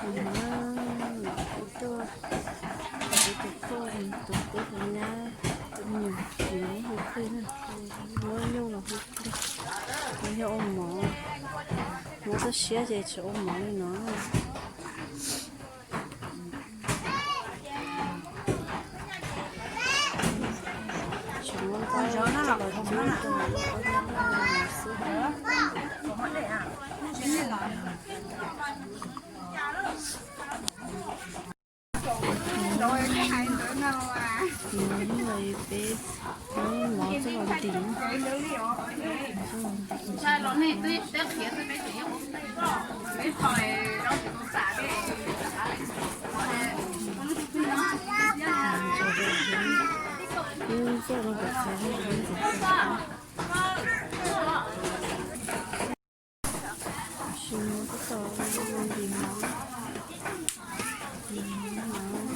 Kuv tuaj, kuv tus poj, tus tub tus nyab, tus me nyuam, tus nyuam hu qhij na, muab nyuj los hu qhij. Kuv yog ua mov, muab txoj siab ces tsis ua mov li no. Tsis muab ntxaib coj los cuab rau lub pob zeb noj xwb. Peb muab mov coj los ntim. Ib ntxuaj no kom txav, ib ntxuaj. Tab sis mus txog tom no ntim mov, ntim mov,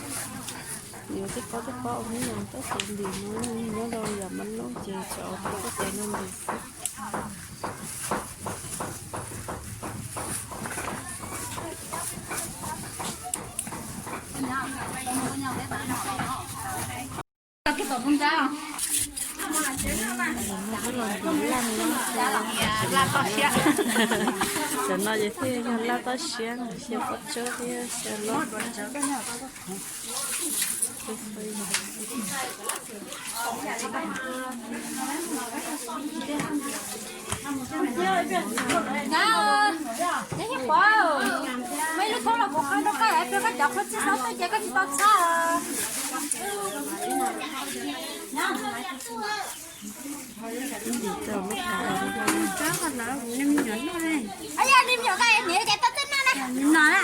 yuav tej pob tej pob ua hnub no tab sis ntim mov nyob rau yam mab lub ces tsam ua tej tes no ntim xwb. Cov no ces thiaj yog laj toj siab, xyaw pob tsawb thiab xyaw loj. Muaj ib lub thaub los kuv qhia rau koj, koj cov qhua txij xob tuaj ces koj tsis tau txhawj. Ntim tau lub qab. Ab, yog li me nyuam koj niam ces tau txawj noj na. No na.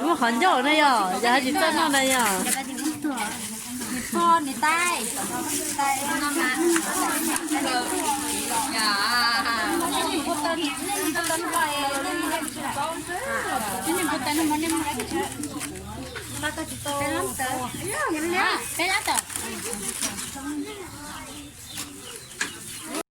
Muaj qhov ncauj na yog, yog hais tsis txawj noj na yog. Peb lab tawm.